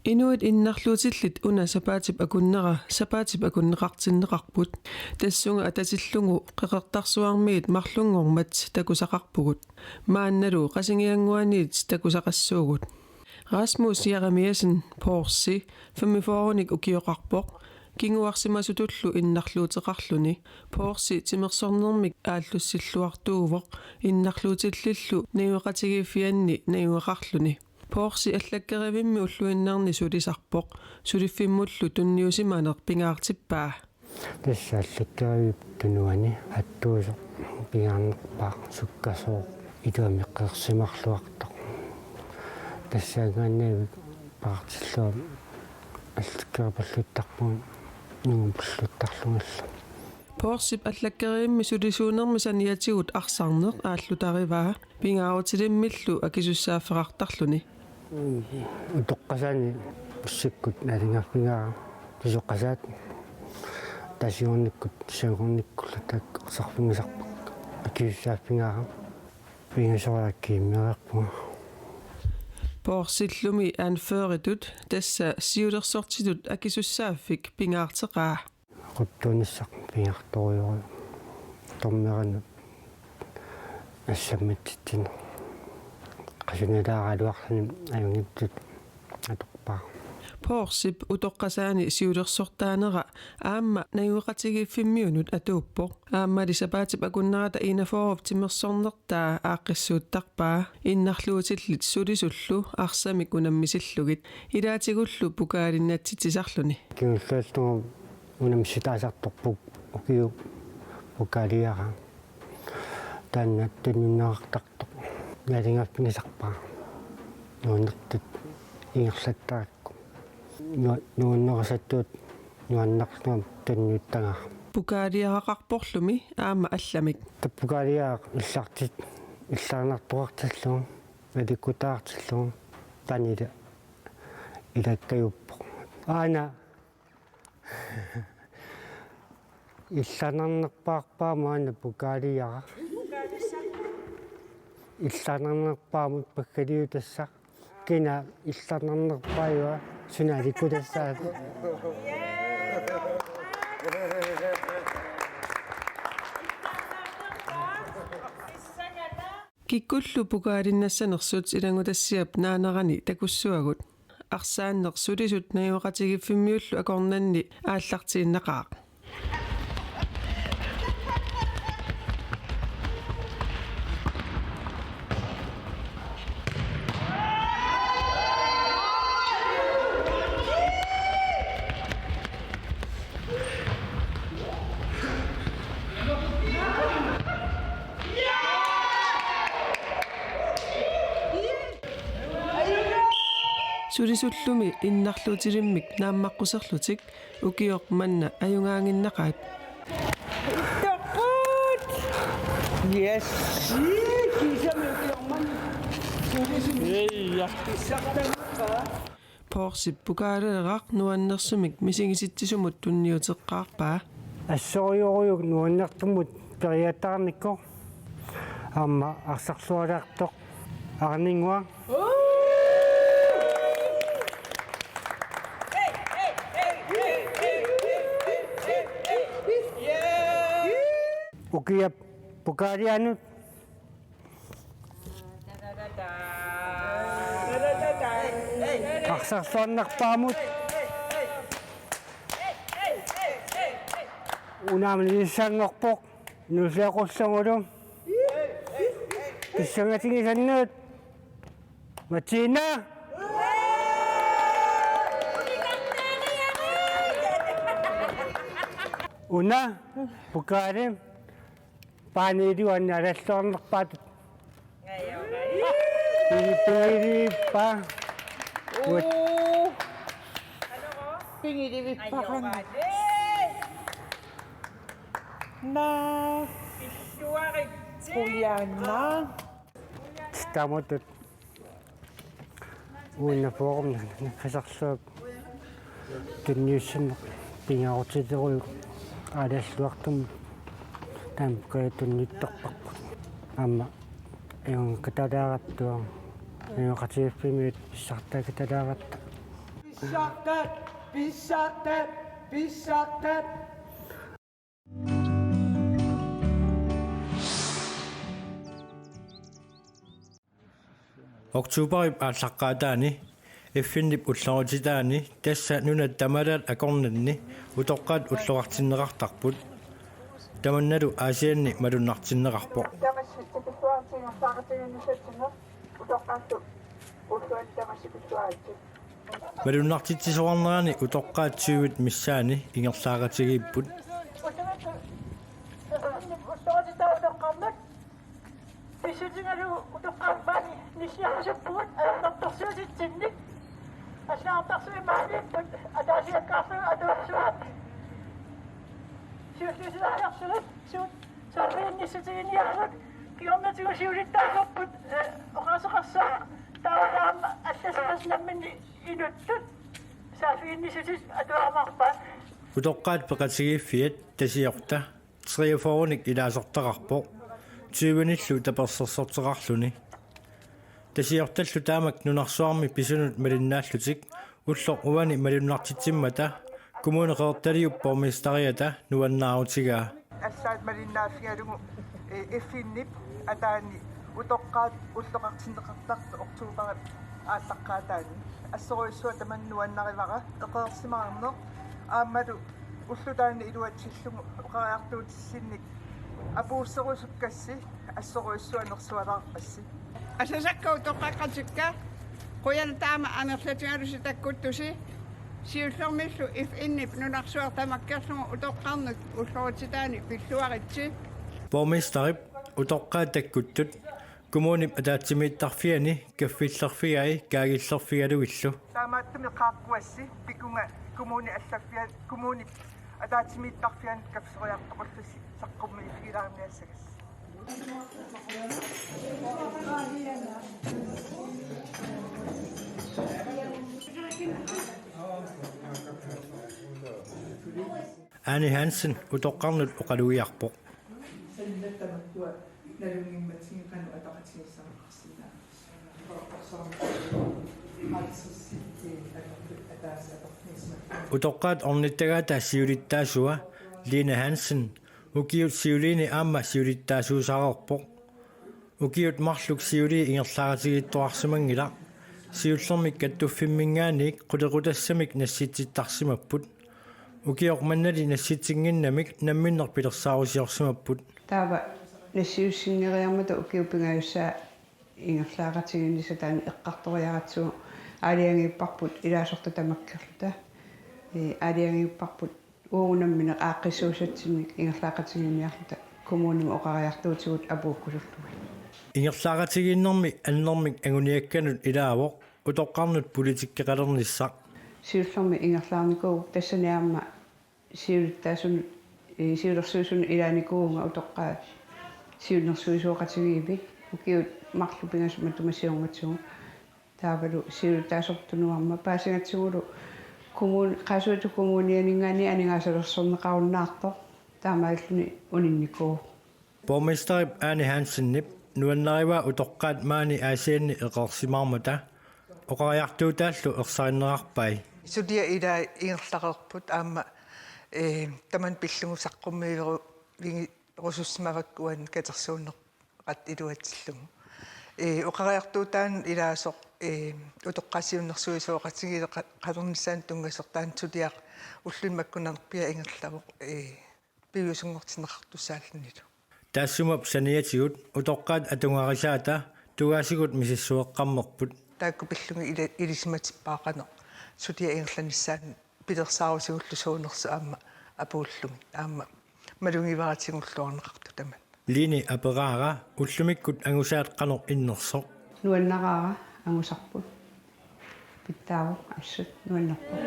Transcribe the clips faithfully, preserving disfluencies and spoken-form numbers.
Inuit innarluutillit una sapaatip akunnera sapaatip akunneqartinneqarput. Tassunga atatillugu Qeqertarsuarmiit marlunngormat takusaqarpugut. Maannalu Qasigiannguaniit takusaqassuugut. Rasmus Jeremiassen, Porsi, femogfyrrenik ukioqarpoq, kinguarsimasutullu innarluuteqarluni. Porsi timersornermik aallussilluartuuvoq, innarluutillillu najugaqatigiiffianni najugaqarluni. Porsi allakkerivimmik ulluinnarni sulisarpoq, suliffimmullu tunniusimaneq pingaartippaa. Tassa allakkeriviup tunuani attuusoq pingaarnerpaaq sukkasooq iluamik qeqersimarluartoq. Tassaanngaanniit paartillua allakkeripalluttarpunga nungupalluttarlugillu. Porsip allakkerivimmi sulisuunermi saniatigut arsarneq aallutarivaa pingaarutilimmillu akisussaaffeqartarluni. Utoqqasaani ussikkut naalagaaffigaara, pisoqasaat tasiornikkut, siornikkullu taakku arsarfigisarpakka, akisussaaffigaara, pingasoriarakku immereerpunga. Porsillumi anføreritut, tassa siulersortitut akisussaaffik pingaarteqaa. Quttuunissaq pingaartorujorujoq. Dommeranut assammatsitsineq. Qasunilaaraluarluni ajunngitsutut atorpaa. Porsip utoqqasaani siulersortaanera aamma najugaqatigiiffimmiunut atuuppoq. Aammali sapaatip akunnerata enogfyrrep timersornertaa aaqqissuuttarpaa, innarluutillit sulisullu arsamik unammisillugit, ilaatigullu pokaalinnatsitsisarluni. Kingullerlugu unammisitaasartorput ukiup pokaaliara. Taanna tunniunneqartartoq naalagaaffigisarpara. Nuannertut ingerlattarakku. Nu-, nuannerisatut nuannersuaq tunniuttagara. Pokaaliaraqarporlumi aamma allamik. Taava pokaaliaraq illartit, illarnartoqartillugu, alikkutaartillugu, taanna ila-, ilakkajuppoq. Aana illarnarnerpaarpaa maanna pokaaliaraq. Illarnarnerpaamut paggaliutassaq. Kina illarnarnerpaajua suna alikkutassaasoq. Kikkullu pokaalinnassanersut ilanngutassiap naanerani takussuagut. Arsaanneq sulisut najugaqatigiiffimmiullu akornanni aallartiinnaqaaq. Sulisullumi innarluutilimmik naammaqquserlutik ukioq manna ajugaaginnaqaat. Ittorput! Yes! Kiisami ukioq manna sulisumik. Ei, ja. Pissartanngippa. Porsip pokaaleeraq nuannersumik misigisitsisumut tunniuteqqaarpaa. Assorujussuaq nuannertumut periataarnikku aamma arsarlualaartoq Arninguaq. Ukiap pokaalianut arsarluarnerpaamut. Unaamini issanngorpoq, nuusiaqussangulu. Pissangatigisannut. Matina. Una pokaali paaniiluanni alalluarnerpaatut. Pili-, pilippa. Ut. Pingilivippaqan. Naa. Qujanaq. Taamatut. Uunnapoorumna nakisarluap tunniussanik pingaarutilerujuk aalaassuartumut taamaakkua tunniuttarparput. Aamma ajugaqatalaaratta, ajugaqatigiiffimmiut pissartakatalaaratta. Pissaartaat, pissaartaat, pissaartaat. Oktoberip aallaqqaataani F N-ip ullorutitaani tassa nunat tamalaat akornanni utoqqaat ulloqartinneqartarput. Tamannalu Aasianni malunnartinneqarpoq. Malunnartitsisoqarnerani utoqqaat tyvit missaanni ingerlaaqatigiipput. Pissutigalugu utoqqaat maani nissiarusuppugut ajornartorsiutitsinnik. Allagartarsuit maaniipput ataasiakkaarlugit atuarsuaat. Siulliusilaariarlugit suut saaffiginnissutiginiarlutik kingornatigut siulittaasuupput, eh, oqaaseqassaaq taava aamma allassaqassaq namminneq inuttut saaffiginnissutit atuarumaarpaat. Utoqqaat peqatigiiffiat Tasiorta treogfyrrenik ilaasortaqarpoq, tyvenillu tapersersorteqarluni. Tasiortallu taamak nunarsuarmi pisunut malinnaallutik ulloq uani malunnartitsimmata Kommune Qeqertaliup borgmesteriata nuannaarutigaa. Allaat malinnaaffigalugu, eh, F N-ip ataani utoqqaat ulloqartinneqartartut oktoberip aallaqqaataani. Assorujussuaq tamanna nuannarivara eqeersimaarneq aammalu ulloq taanna iluatsillugu oqariartuutissinnik apuusserusukkassi assorujussuaq nersualaarpassi. Asasakka utoqqaqqatikka, qujanaq taama amerlatigalusi takkuttusi, siullermillu F N-ip nunarsuaq tamakkerlugu utoqqarnut ullorutitaani pilluaritsi. Borgmesterip utoqqaat takkuttut kommunip ataatsimiittarfiani kaffillerfigai kaagillerfigalugillu. Taamaattumik qaaqquassi pikunga kommuni allaffian, kommunip ataatsimiittarfiani kaffisoriartoqarlusi saqqummiiffigilaarniassagassi. Ane Hansen utoqqarnut oqalugiarpoq. Utoqqaat ornittagaata siulittaasua Line Hansen ukiut siuliini aamma siulittaasuusareerpoq. Ukiut marluk siulii ingerlaaqatigiittoqarsimanngilaq. Siullermik kattuffimminngaanniit qulequtassamik nassitsittarsimapput. Ukioq mannali nassitsinnginnamik namminneq pilersaarusiorsimapput. Taava nassiussinngeriarmata ukiut pingajussaat ingerlaaqatigiinnissaa taanna eqqartoriaratsigu aalajangiupparput ilaasortat tamakkerluta. Ee, aalajangiupparput uagut namminneq aaqqissuussatsinnik ingerlaaqatigiinniarluta kommunimut oqariartuutigut apuukkusullugit. Ingerlaaqatigiinnermi annermik anguniakkanut ilaavoq utoqqarnut politikkeqalernissaq. Siullermik ingerlaarnikuuvoq tassani aamma siulittaasunut, ee, siulersuisunut ilaanikuuvunga utoqqaat siunnersuisoqatigiivi ukiut marluk pingasut matuma siornatigut. Taavalu siulittaasortunut aamma paasigatsigulu kommun-, Qaasuitsup Kommunianinngaanniit aningaasalersorneqarunnaartoq taamaalilluni uninnikuuvoq. Borgmesterip Ane Hansenip nuannarivaa utoqqaat maani Aasianni eqeersimaarmata oqariartuutaallu ersarinnerarpai. Suliaq ilaa ingerlareerput aamma, ee, tamanna pillugu saqqummiiveru-, -vigirusussimavakka uani katersuunneq- -rat iluatsillugu. Ee, oqariartuutaanut ilaasoq, ee, utoqqaat siunnersuisoqatigiiqalernissaanut tunngasoq taanna suliaq ulluni makkunarpiaq ingerlavoq, ee, piviusunngortinneqartussaallunilu. Taassuma saniatigut utoqqaat atugarisaata tungaasigut misissueqqammerput. Taakku pillugit ili-, ilisimatippara qanoq suliaq ingerlanissaanut pilersaarusigullu suunersut aamma apuullugit aamma malugivara tigulluarneqartut tamanna. Line aperaara ullumikkut angusaat qanoq innersoq. Nuannaraara angusarput. Pitsaavoq assut nuannerpoq.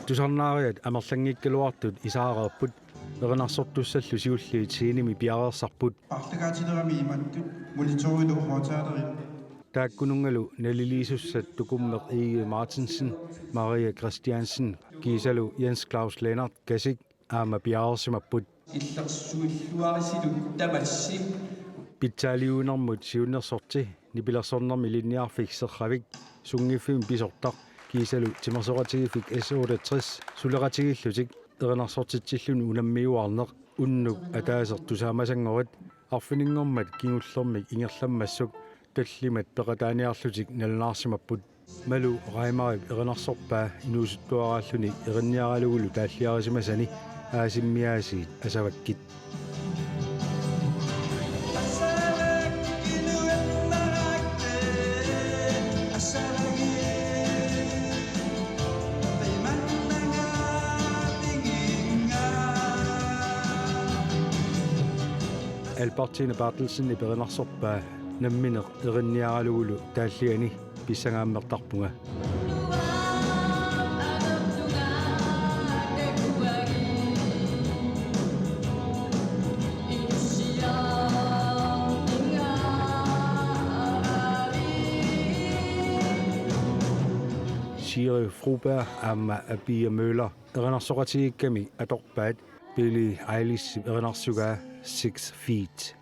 Tusarnaariat amerlanngikkaluartut isaareerput, erinarsortussallu siulliit scenemi piareersarput. Paarlakaatilerami imattut monitorilu højttalerilu. Taakkununngalu naliliisussat Tukummeq Egede Martinsen, Maria Christiansen kiisalu Jens Claus Lennert Kasik aamma piareersimapput. Illersuilluarisilu tamassi. Pitsaaliuinermut siunnersorti, nipilersornermi ilinniarfik Serravik, sunngiffimmi pisortaq kiisalu timersoqatigiiffik S otteogtres suleqatigiillutik erinarsortitsilluni unammiuaarneq unnuk ataaseq tusaamasanngorit arfininngormat kingullermik ingerlammassuk tallimat peqataaniarlutik nalunaarsimapput. Malu Reimarip erinarsorpaa inuusuttuaraalluni erinniaralugulu taalliarisimasani Aasimmi aasiit asavakkit. Albertine Berthelsenip erinarsorpaa nammineq erinniaralugulu taalliani pissangaammertarpunga. Siri Fruberg aamma Apia Møller erinarsoqatigiikkami atorpaat Billie Eiliship erinarsugaa Six Feet.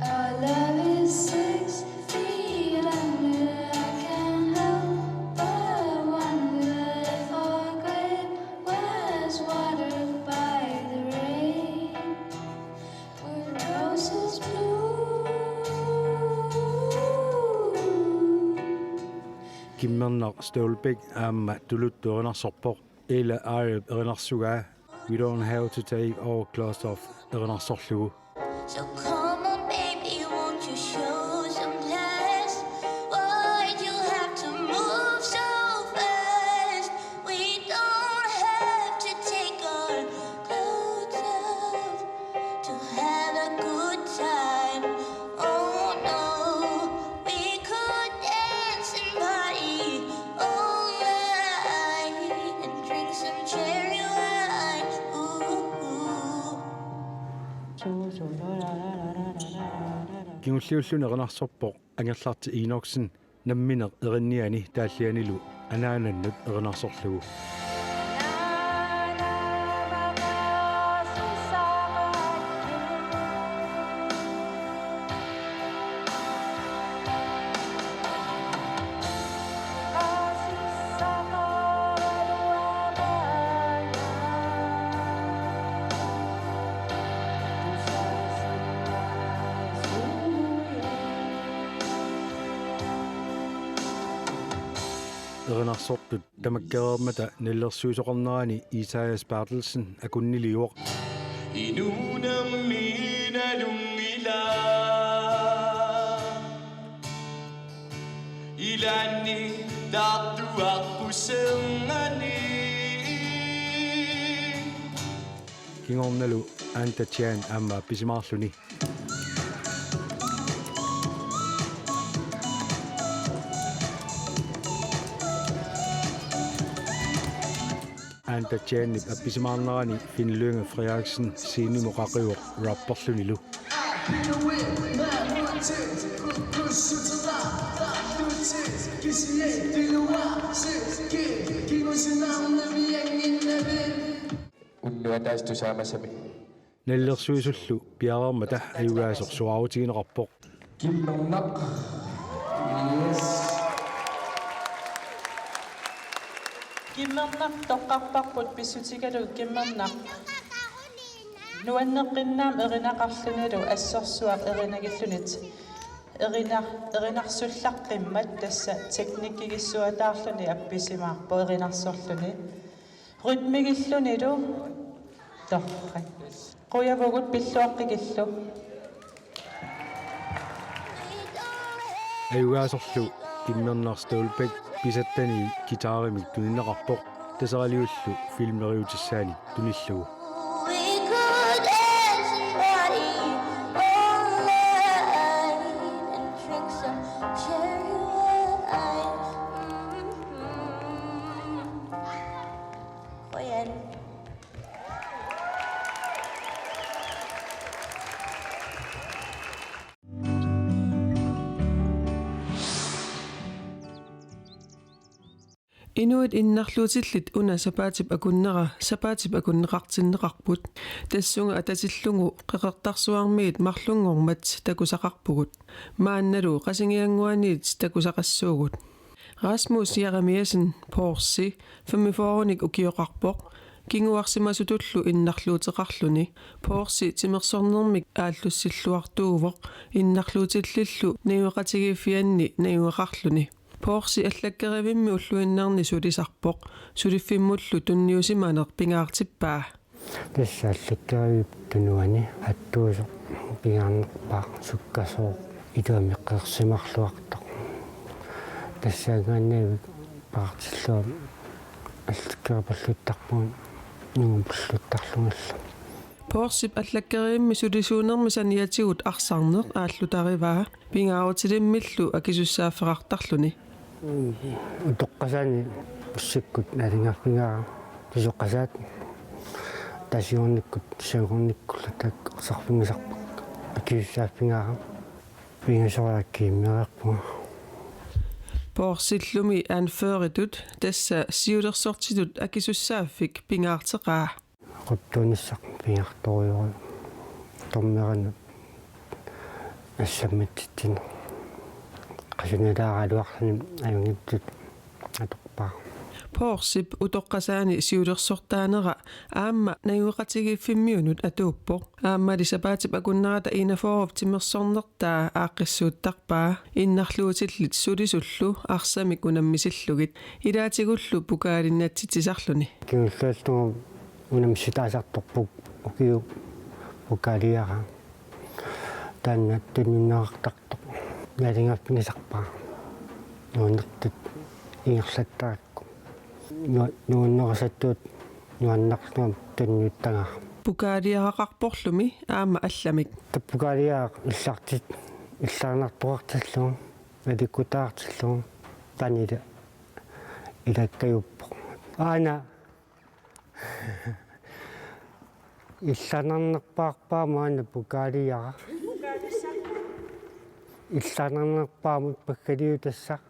Our love is six feet under. I can't help but wonder if our grave was watered by the rain. Were roses blue? Kimmernaq Støvlbæk aamma Tuluttut erinarsorpoq Ella Arep erinarsugaa We Don't Have to Take Our Clothes Off erinarsorlugu. So come on, baby, won't you show some class? Why'd you have to move so fast? We don't have to take our clothes off to have a good time. Oh no, we could dance and party all night and drink some cherry wine. Ooh, ooh. Kingulliulluni erinarsorpoq Angerlarti Enoksen nammineq erinniani taallianilu anaanannut erinarsorlugu. Erinarsortut tamakkereermata nalilersuisoqarnerani Isaias Berthelsen akunniliivoq. Inuunermi nalunngilaa. Ilaanni taartuarput serngani. Kingornalu Anda Chan aamma appisimaarluni. Anda Chanip appisimaarnerani Finn Lynge Frederiksen scenemut qaqivoq rapperlunilu. Unnuaq ataaseq tusaamasami. Nalilersuisullu piareermata ajugaasoq suaarutigineqarpoq. Kimmernaq. Yes. Kimmernaq toqqarparput pissutigalugu Kimmernaq. Nuanneqqinnaaq erinaqarlunilu assorsuaq erinagilluni. Erina-, erinarsullaqqimmat tassa teknikkigissuataarluni appisimaarpoq erinarsorluni. Rytmigillunilu torrak. Qujavugut pilluaqqigillu. Ajugaasorlu Kimmernaq Støvlbæk pisattani guitarimik tunineqarpoq Taseraliullu filmeriutissaanik tunillugu. We could dance and party all night and drink some cherry wine. Mm-hmm. Inuit innarluutillit una sapaatip akunnera sapaatip akunneqartinneqarput. Tassunga atatillugu Qeqertarsuarmiit marlunngormat takusaqarpugut. Maannalu Qasigiannguaniit takusaqassuugut. Rasmus Jeremiassen, Porsi, femogfyrrenik ukioqarpoq, kinguarsimasutullu innarluuteqarluni. Porsi timersornermik aallussilluartuuvoq, innarluutillillu najugaqatigiiffianni najugaqarluni. Porsi allakkerivimmik ulluinnarni sulisarpoq, suliffimmullu tunniusimaneq pingaartippaa. Tassa allakkeriviup tunuani attuusoq pingaarnerpaaq sukkasooq iluamik qeqersimarluartoq. Tassaanngaanniit paartillua allakkeripalluttarpugut nungupalluttarlungallu. Porsip allakkerivimmi sulisuunermi saniatigut arsarneq aallutarivaa pingaarutilimmillu akisussaaffeqartarluni. Utoqqasaani pussikkut naalagaaffigaara, pisoqasaat tasiornikkut siornikkullu taakku arsarfigisarpakka, akisussaaffigaara, pingasoriarlugu kiimmereerpunga. Porsillumi anføreritut, tassa siulersortitut, akisussaaffik pingaarteqaa. Quttuunissaq pingaartorujorujoq. Dommeranut assammatsitsineq. Qasunilaaraluarluni ajunngitsutut atorpaa. Porsip utoqqasaani siulersortaanera aamma najugaqatigiiffimmiunut atuuppoq. Aammali sapaatip akunnerata enogfyrrep timersornertaa aaqqissuuttarpaa, innarluutillit sulisullu arsamik unammisillugit, ilaatigullu pokaalinnatsitsisarluni. Kingullerlugu unammissutaasartorput ukiup pokaaliara. Taanna tunniunneqartartoq naalagaaffigisarpara. Nuannertut ingerlattarakku. Nu-, nuannerisatut nuannerlunga tunniuttagara. Pokaaliaraqarporlumi aamma allamik. Tassa pokaaliaraq illartit, illarnartoqartillugu, alikkutaartillugu, taanna ila-, ilakkajuppoq. Aana illarnarnerpaarpaa maanna pokaaliaraq. Illarnarnerpaamut paggaliutassaq.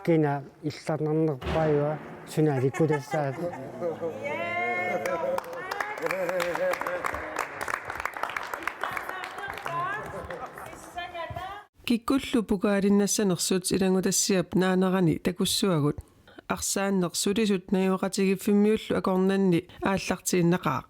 Kina illarnarnerpaajua suna alikkutassaasoq. Kikkullu pokaalinnassanersut ilanngutassiap naanerani takussuagut. Arsaanneq sulisut najugaqatigiiffimmiullu akornanni aallartiinnaqaaq.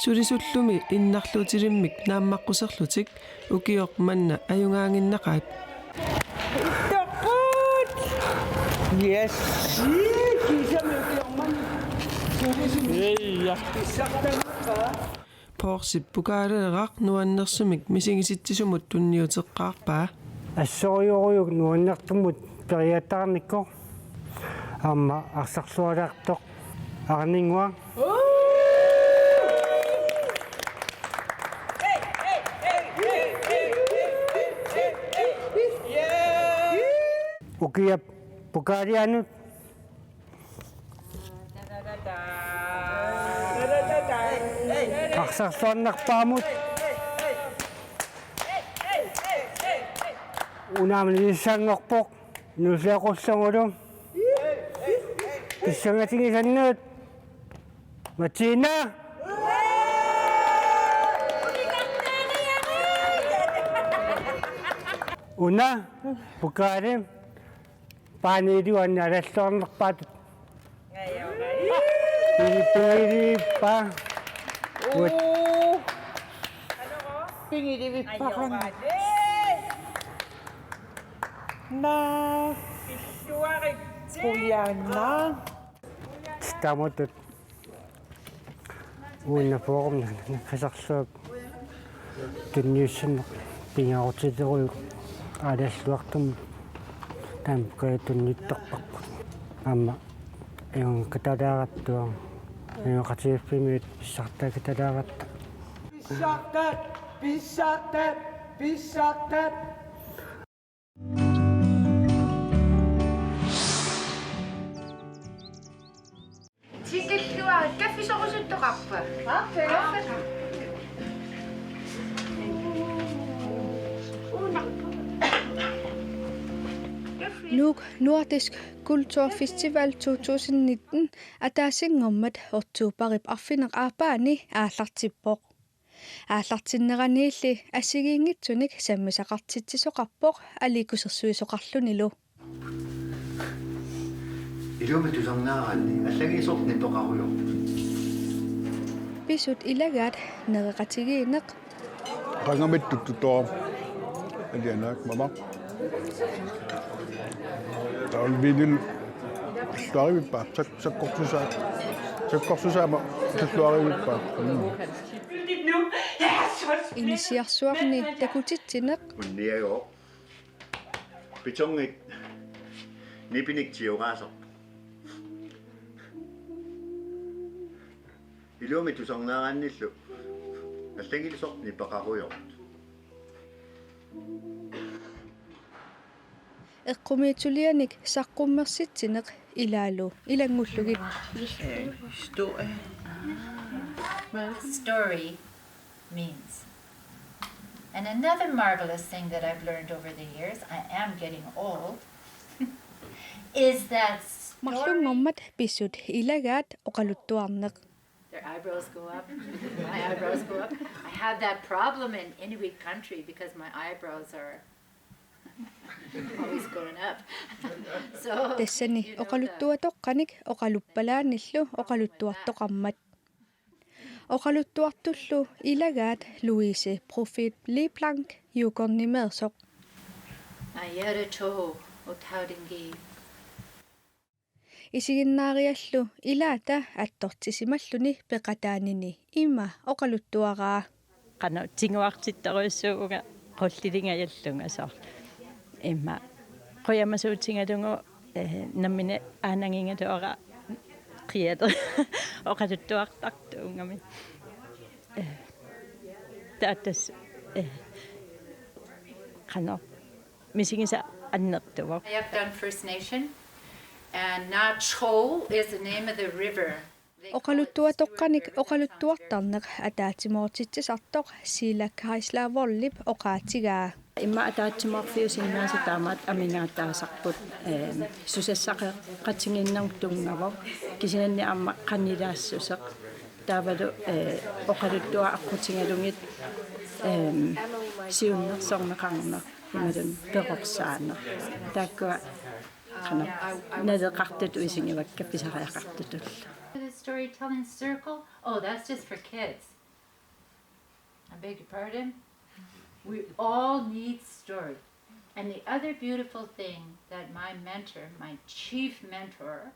Sulisullumi innarluutilimmik naammaqquserlutik ukioq manna ajugaaginnaqaat. Ittoqqut! Yes. Ii, kiisami ukioq manna. Sulisumi. Ia. Pissartanngippa. Porsip pokaaleeraq nuannersumik misigisitsisumut tunniuteqqaarpaa. Assorujussuaq nuannertumut periataarnikoq aamma arsarlualaartoq Arninguaq. Ukiap pokaalianut arsarluarnerpaamut. Unaamini issanngorpoq, nuusiaqullungulu. Pissangatigisannut. Matina. Una pokaali paaniiluanni alalluarnerpaatut. Pili-, pilippa. Ut. Pingilivippaqanngilaq. Naa. Qujanaq. Taamatut. Uunga foorumni nassarsuaq tunniussinneq pingaarutilerujuk aalaassuartumut taamaakkua tunniuttarparput. Aamma ajunngikkaluaratta, ajunngikkaluaratta pissartakkaluaratta. Pisartat, pisartat, pisartat. Tikilluarit kaffisorusuttoqarpa? Aap. Nuuk Nordisk Kulturfestival to tusind nitten ataasinngormat oktoberip arfineq-aappaani aallartippoq. Aallartinneraniilli assigiinngitsunik sammisaqartitsisoqarpoq aliikkusersuisoqarlunilu. Ilumut tusarnaaraanni allagisorneq peqarujoq. Pisut ilagaat nereqatigiinneq. Qangamittut tuttuarama. Alianaak mama. Taun vinil tulluarivippa. Sak-, sakkortusaa-, sakkortusaama tulluarivippa. Mm. Inissiarsuarni takutitsineq. Unniagooq. Betongit nipinik tioraasoq. Ilumut tusarnaaraannillu allagisorneq peqarujoq. Eqqumiitsulianik saqqummersitsineq ilaalu ilanngullugit. Story means. And another marvelous thing that I've learned over the years, I am getting old, is that story... Marlunngormat pisut ilagaat oqaluttuarneq. Their eyebrows go up. My eyebrows go up. I have that problem in Inuit country because my eyebrows are always going up. So, Tassani oqaluttuatoqqanik oqaluppalaanillu oqaluttuartoqarmat. Oqaluttuartullu ilagaat Louise Profit Leblanc Yukon-imeersoq. Ayarato Otaudingi. Isiginnaariallu ilaata attortisimalluni peqataanini ima oqaluttuaraa. Qanoq tiguartittorujussuuvunga qullilingajallunnga soorlu. Imma qujamasuutigalugu eh, nammineq aanagigaluara qialu oqaluttuartartuugami. Eh, taava tassa eh, qanoq misigisaq annertuvoq. Ayakdang First Nation, and Nacho is the name of the river. Oqaluttuatoqqanik oqaluttuartarneq ataatsimoortitsisartoq Siila Kaisla Vollip oqaatigaa. Imma ataatsimoorfiusinnaasut taamaattut amigaataasarput, eh, susassaqeqatigiinnermut tunngavoq, kisianni aamma qanilaassuseq. Taavalu eh, oqaluttuaq aqqutigalugit eh, siunnersorneqarneq imaluunniit perorsaaneq. Taakkua qanoq naleqartutut isigivakka pisariaqartutullu. The storytelling circle? Oh, that's just for kids. I beg your pardon? We all need story. And the other beautiful thing that my mentor, my chief mentor,